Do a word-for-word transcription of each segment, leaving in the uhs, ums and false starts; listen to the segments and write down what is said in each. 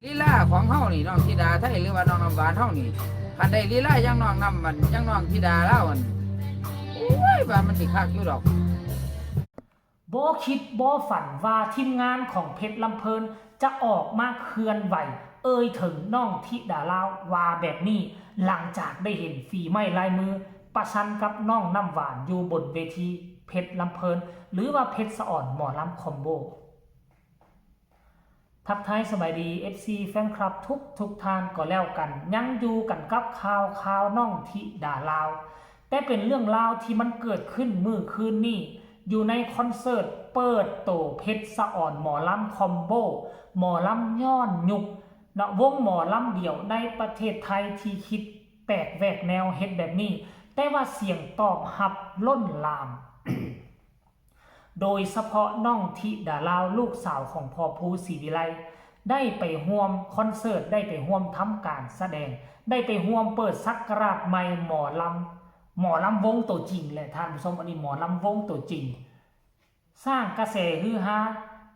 ลีลาของเฮานี่ น้องธิดาไทยหรือว่าน้องน้ำหวานเฮานี่ คันได้ลีลาอย่างน้องน้ำมัน อย่างน้องธิดาลาวหั่น โอ้ย ว่ามันสิคักอยู่ดอก บ่คิดบ่ฝันว่าทีมงานของเพชรลำเพลินจะออกมาเคลื่อนไหว เอ่ยถึงน้องธิดาลาวว่าแบบนี้ หลังจากได้เห็นฝีไม้ลายมือประชันกับน้องน้ำหวานอยู่บนเวทีเพชรลำเพลิน หรือว่าเพชรสะอ่อนหมอลำคอมโบ ทักทายสบายดี เอฟซี แฟนคลับทุกทุกท่านก็แล้วกัน ยังอยู่กันกับข่าวข่าวน้องธิดาลาว แต่เป็นเรื่องราวที่มันเกิดขึ้นมื้อคืนนี้ อยู่ในคอนเสิร์ตเปิดโตเพชรสะอ่อนหมอลำคอมโบ หมอลำย้อนยุคเนาะ วงหมอลำเดียวในประเทศไทยที่คิดแปลกแหวกแนวเฮ็ดแบบนี้ แต่ว่าเสียงตอบรับล้นหลาม โดยเฉพาะน้องธิดาลาวลูกสาวของพ่อภูศรีวิไล ได้ไปร่วมคอนเสิร์ต ได้ไปร่วมทำการแสดง ได้ไปร่วมเปิดศักราชใหม่หมอลำ หมอลำวงตัวจริงแหละท่านผู้ชม อันนี้หมอลำวงตัวจริง สร้างกระแสฮือฮา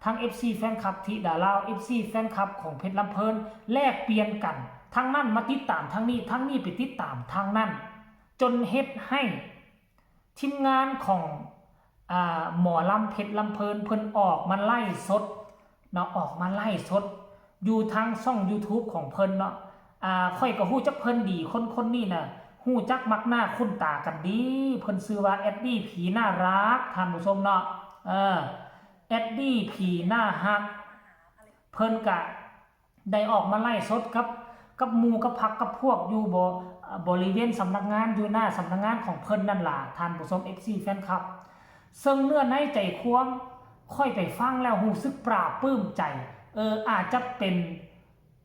ทั้ง เอฟซี แฟนคลับธิดาลาว เอฟซี แฟนคลับของเพชรลำเพลิน แลกเปลี่ยนกัน ทั้งนั้นมาติดตามทั้งนี้ ทั้งนี้ไปติดตามทั้งนั้น จนเฮ็ดให้ ทีมงานของอ่าหมอลำเพชรลำเพลิน เพิ่นออกมาไลฟ์สดเนาะ ออกมาไลฟ์สด อยู่ทางช่อง YouTube ของเพิ่นเนาะ อ่า ข้อยก็ฮู้จักเพิ่นดี คนคนนี้น่ะ ฮู้จักมักหน้าคุ้นตากันดี เพิ่นชื่อว่าแอดดี้ผีน่าฮัก ท่านผู้ชมเนาะ เออ แอดดี้ผีน่าฮัก เพิ่นกะได้ออกมาไลฟ์สดกับ กับหมู่กับพรรคกับพวกอยู่บ่ บริเวณสำนักงาน อยู่หน้าสำนักงานของเพิ่นนั่นล่ะ ท่านผู้ชม เอฟซี แฟนคลับ ซึ่งเนื้อในใจความ ข้อยไปฟังแล้วรู้สึกปลาบปลื้มใจ เออ อาจจะเป็น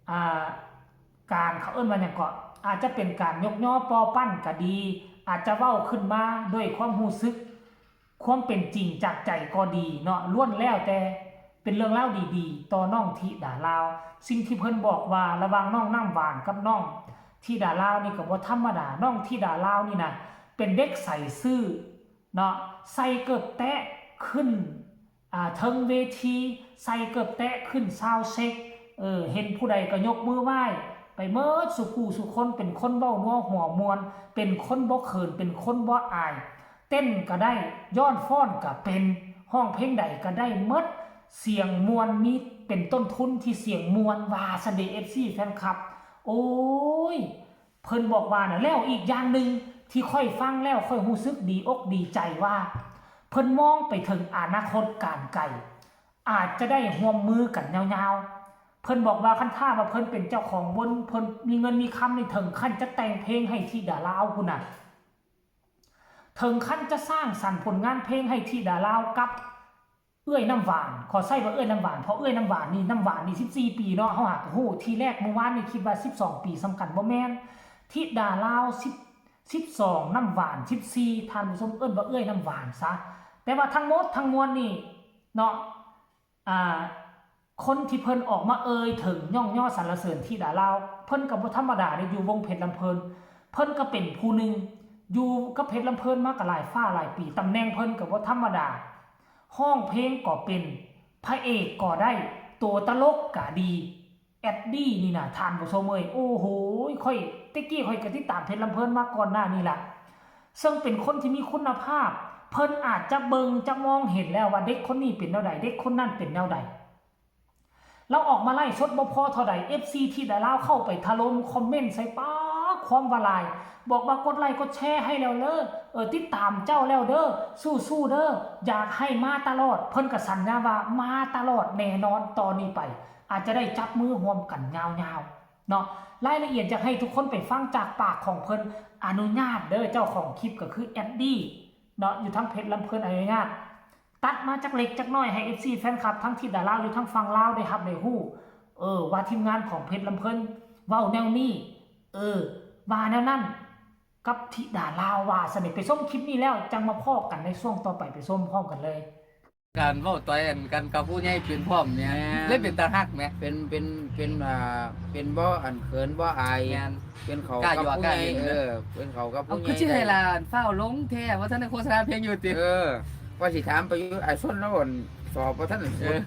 อ่า การ เขาเอิ้นว่าหยังเกาะ อาจจะเป็นการยกยอปอปั้นก็ดี อาจจะเว้าขึ้นมาด้วยความรู้สึก ความเป็นจริงจากใจก็ดีเนาะ ล้วนแล้วแต่เป็นเรื่องราวดีๆ ต่อน้องธิดาลาว สิ่งที่เพิ่นบอกว่าระหว่างน้องน้ำหวานกับน้องธิดาลาวนี่ก็บ่ธรรมดา น้องธิดาลาวนี่นะ เป็นเด็กใสซื่อเนาะ ใส่เกิบแตะขึ้น อ่า เทิงเวที ใส่เกิบแตะขึ้นซาวด์เช็ค เออ เห็นผู้ใดก็ยกมือไหว้ ไปเมิดสู่ผู้สู่คน เป็นคนเว้านัวหัวม่วน เป็นคนบ่เขิน เป็นคนบ่อาย เต้นก็ได้ ย้อนฟ้อนก็เป็น ร้องเพลงใดก็ได้เมิด เสียงม่วน มีเป็นต้นทุนที่เสียงม่วน ว่าซั่นเด้ เอฟซี แฟนคลับ โอ้ย เพิ่นบอกว่านะ แล้วอีกอย่างหนึ่งที่ข้อยฟังแล้วข้อยรู้สึกดีอกดีใจว่า เพิ่นมองไปถึงอนาคตการไกล อาจจะได้ร่วมมือกันยาวๆ เพิ่นบอกว่าคันถ้าว่าเพิ่นเป็นเจ้าของวง เพิ่นมีเงินมีคำนี่ ถึงขั้นจะแต่งเพลงให้ธิดาลาวพุ้นน่ะ ถึงขั้นจะสร้างสรรค์ผลงานเพลงให้ธิดาลาวกับเอื้อยน้ำหวาน ขอใช้ว่าเอื้อยน้ำหวาน เพราะเอื้อยน้ำหวานนี่ น้ำหวานนี่ สิบสี่ ปีเนาะ เฮาหากฮู้ ทีแรกมื้อวานนี่คิดว่า สิบสอง ปี ส่ำกัน บ่แม่น ธิดาลาว สิบ สิบสอง น้ำหวาน สิบสี่ ท่านผู้ชม เอิ้นว่าเอื้อยน้ำหวานซะ แต่ว่าทั้งหมดทั้งมวลนี่เนาะ อ่า คนที่เพิ่นออกมาเอ่ยถึงย่องย่อสรรเสริญธิดาลาว เพิ่นก็บ่ธรรมดาเด้ อยู่วงเพชรลำเพลิน เพิ่นก็เป็นผู้หนึ่ง อยู่กับเพชรลำเพลินมาก็หลายฟ้าหลายปี ตำแหน่งเพิ่นก็บ่ธรรมดา ร้องเพลงก็เป็น พระเอกก็ได้ ตัวตลกก็ดี แอดดี้นี่นะ ท่านผู้ชมเอ้ย โอ้โห ข้อย แต่กี้ข้อยก็ติดตามเพชรลำเพลินมาก่อนหน้านี่ล่ะ ซึ่งเป็นคนที่มีคุณภาพ เพิ่นอาจจะเบิ่งจะมองเห็นแล้วว่าเด็กคนนี้เป็นแนวใด เด็กคนนั้นเป็นแนวใด ลาวออกมาไลฟ์สดบ่พอเท่าใด เอฟซี ธิดาลาวเข้าไปถล่มคอมเมนต์ใส่ป๊าดความว่าหลาย บอกว่ากดไลค์กดแชร์ให้แล้วเด้อ เออ ติดตามเจ้าแล้วเด้อ สู้ๆเด้อ อยากให้มาตลอด เพิ่นก็สัญญาว่ามาตลอดแน่นอน ต่อนี้ไป อาจจะได้จับมือร่วมกันยาวๆ เนาะ รายละเอียดอยากให้ทุกคนไปฟังจากปากของเพิ่น อนุญาตเด้อ เจ้าของคลิปก็คือแอดดี้เนาะ อยู่ทางเพชรลำเพลิน อนุญาต ตัดมาจักเล็กจักน้อยให้ เอฟซี แฟนคลับทั้งธิดาลาวอยู่ทางฝั่งลาวได้ฮับได้ฮู้ เออ ว่าทีมงานของเพชรลำเพลินเว้าแนวนี้ เออ ว่าแนวนั้น กับธิดาลาวว่าซั่นเด้ ไปชมคลิปนี้แล้วจั่งมาพ้อกันในช่วงต่อไป ไปชมพร้อมกันเลย การเว้าต่อยอันกันกับผู้ใหญ่เป็นพร้อมเนี่ย แม่น เลยเป็นตาฮักแหม เป็นเป็นเป็นอ่าเป็นบ่อันเขินบ่อาย แม่น เป็นเขา กล้า กับ หยอก ผู้ กล้า ใหญ่ เล่น เออเป็นเขากับ เอา ผู้ให คือ ญ่ สิให้หลานฟ้าวลงแท้ว่าท่านได้โฆษณาเพลงอยู่ติ เออว่าสิถามไปอยู่ไอ้ส้นแล้วอ่อนสอบว่าท่าน เออ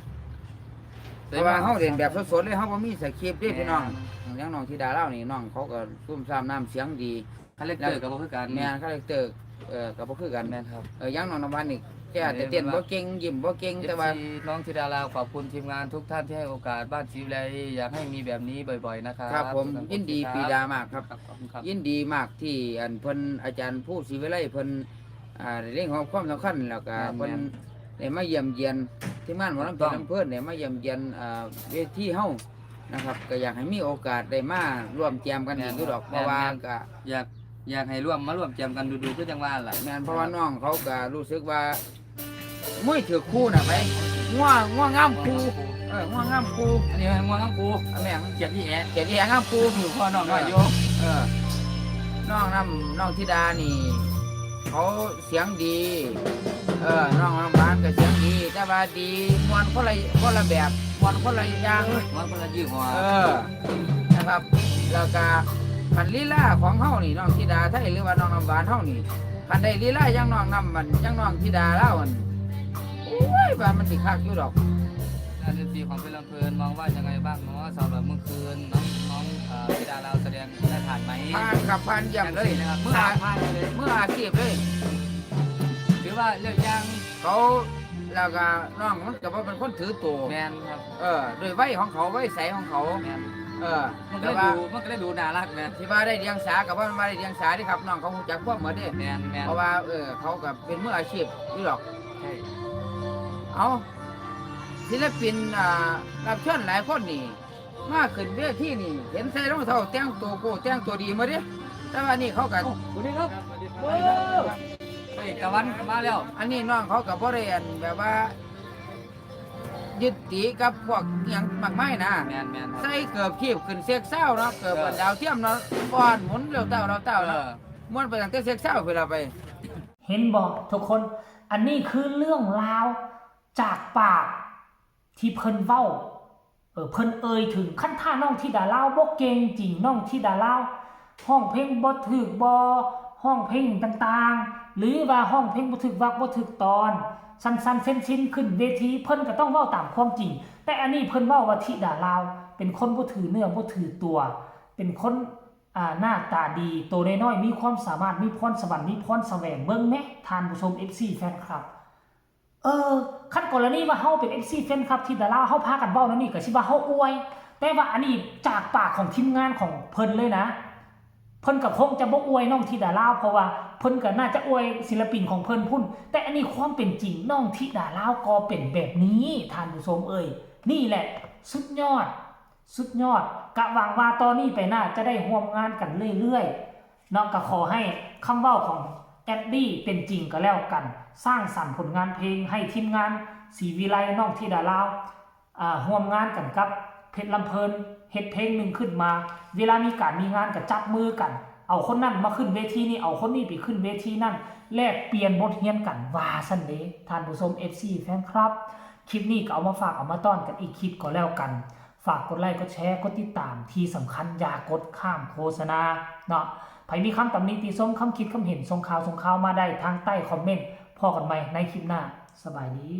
เพราะว่าเฮาเล่นแบบสดๆเลย เฮาบ่มีสคริปต์เด้พี่น้อง แม่น อย่างน้องธิดาลาวนี่ น้องเขาก็ซุ่มซ่ามน้ำเสียงดี คาแรคเตอร์ก็บ่คือกัน แม่น คาแรคเตอร์ เอ่อ ก็บ่คือกัน แม่นครับ เอ่อ อย่างน้องน้ำหวานนี่ แกอาจจะเต้นบ่เก่ง ยิ้มบ่เก่ง แต่ว่า เอฟซี น้องธิดาลาว ขอบคุณทีมงานทุกท่านที่ให้โอกาสบ้านศรีวิไล อยากให้มีแบบนี้บ่อยๆนะครับ ครับผม ยินดีปีดามากครับ ครับ ขอบคุณครับ ยินดีมากที่อันเพิ่น อาจารย์ภูศรีวิไลเพิ่น อ่า ได้เล็งเห็นความสำคัญ แล้วก็ แม่นๆ เพิ่นได้มาเยี่ยมเยียนทีมงานหมอลำเพชรลำเพลิน ได้มาเยี่ยมเยียน อ่า เวทีเฮานะครับ ก็อยากให้มีโอกาสได้มาร่วมแจมกันอีกอยู่ดอก แม่นๆ เพราะว่า แม่นๆ ก็ อยาก อยากให้ร่วม มาร่วมแจมกันดูๆ คือจังว่าล่ะ แม่น เพราะว่าน้องเขาก็รู้สึกว่า มวยถือคู่น่ะไป งัว งัวงามคู่ เออ งัวงามคู่ อันนี้งัวงามคู่ อ่ะ แม่น เกียรติแห เกียรติแหงามคู่ อยู่พ่อน้องน้อยอยู่ เออ น้องน้ำ น้องธิดานี่ เขาเสียงดี เออ น้องน้ำหวานก็เสียงดี แต่ว่าดีม่วนคนละ คนละแบบ ม่วนคนละอย่าง ม่วนคนละยี่ห้อ เออ นะครับ แล้วก็คันลีลาของเฮานี่ น้องธิดาไทย หรือว่าน้องน้ำหวานเฮานี่ คันได้ลีลาอย่างน้องน้ำมัน อย่างน้องธิดาลาวอัน โอ้ย ว่ามันสิคักอยู่ดอก ท่านเอฟซีของเพชรลำเพลินมองว่ายังไงบ้างเนาะ สำหรับเมื่อคืนน้อง น้อง เอ่อ ธิดาลาวแสดงได้ผ่านไหม ผ่านครับ ผ่านเยี่ยมเลย จังสินะครับ มืออา ผ่านเลย มืออาชีพเลย ถือว่าเลือกอย่าง เขา แล้วก็น้องมันก็บ่เป็นคนถือตัว แม่นครับ เออ โดยวัยของเขา วัยใสของเขา แม่น เออ มันก็ แต่ เลย ว่า ดู มันก็เลยดูน่ารักนะ ที่ว่าได้เดียงสากับว่ามันได้เดียงสาเด้ครับ น้องเขารู้จักความหมดเด้ แม่นๆ เพราะว่า เออ เขาก็เป็นมืออาชีพอยู่ดอก ใช่ เอา ศิลปิน อ่า รับเชิญหลายคนนี่ มาขึ้นเวทีนี่ เห็นใส่รองเท้าแต่งตัวโก้แต่งตัวดีมาเด้ แต่ว่านี่เขาก็ โอ้ สวัสดีครับ โอ้ เฮ้ย ตะวันมาแล้ว อันนี้น้องเขาก็บ่ได้อันแบบว่า ยึดติกับพวกอิหยังมากมายนะ แม่นๆครับ ใส่เกิบคีบขึ้นเซ็กเศร้าเนาะ เกิบ เออ อันดาวเทียมเนาะ ฟ้อนหมุนเร็วเต้าเร็วเต้าเนาะ เออ ม่วนไปตั้งแต่เซ็กเศร้าเวลาไป เห็นบ่ทุกคน อันนี้คือเรื่องราวจากปากที่เพิ่นเว้า เออ เพิ่นเอ่ยถึง คันถ้าน้องธิดาลาวบ่เก่งจริง น้องธิดาลาวร้องเพลงบ่ถูกบ่ ร้องเพลงต่างๆ หรือว่าร้องเพลงบ่ถูกวรรคบ่ถูกตอน สั้นๆ เส้นๆ ขึ้นเวที เพิ่นก็ต้องเว้าตามความจริง แต่อันนี้เพิ่นเว้าว่าธิดาลาวเป็นคนบ่ถือเนื้อบ่ถือตัว เป็นคน อ่า หน้าตาดี โตน้อยๆ มีความสามารถ มีพรสวรรค์ มีพรแสวง เบิ่งแหม ท่านผู้ชม เอฟซี แฟนคลับ เออ คันกรณีว่าเฮาเป็น เอฟซี แฟนคลับธิดาลาว เฮาพากันเว้าแนวนี้ก็สิว่าเฮาอวย แต่ว่าอันนี้จากปากของทีมงานของเพิ่นเลยนะ เพิ่นก็คงจะบ่อวยน้องธิดาลาว เพราะว่าเพิ่นก็น่าจะอวยศิลปินของเพิ่นพุ้น แต่อันนี้ความเป็นจริง น้องธิดาลาวก็เป็นแบบนี้ ท่านผู้ชมเอ่ย นี่แหละสุดยอด สุดยอด กะหวังว่าต่อนี้ไปหน้าจะได้ร่วมงานกันเรื่อยๆ เนาะ ก็ขอให้คำเว้าของแอดดี้เป็นจริงก็แล้วกัน สร้างสรรค์ผลงานเพลงให้ทีมงานศรีวิไล น้องธิดาลาว อ่า ร่วมงานกันกับเพชรลำเพลิน เฮ็ดเพลงหนึ่งขึ้นมา เวลามีการมีงานก็จับมือกัน เอาคนนั้นมาขึ้นเวทีนี้ เอาคนนี้ไปขึ้นเวทีนั่น แลกเปลี่ยนบทเรียนกัน ว่าซั่นเด้ ท่านผู้ชม เอฟซี แฟนคลับ คลิปนี้ก็เอามาฝากเอามาต้อนกันอีกคลิปก็แล้วกัน ฝากกดไลค์ กดแชร์ กดติดตาม ที่สำคัญอย่ากดข้ามโฆษณาเนาะ ไผมีคำตำหนิติชม คำคิดคำเห็น ส่งข่าวส่งข่าวมาได้ทางใต้คอมเมนต์ พ้อกันใหม่ในคลิปหน้า สบายดี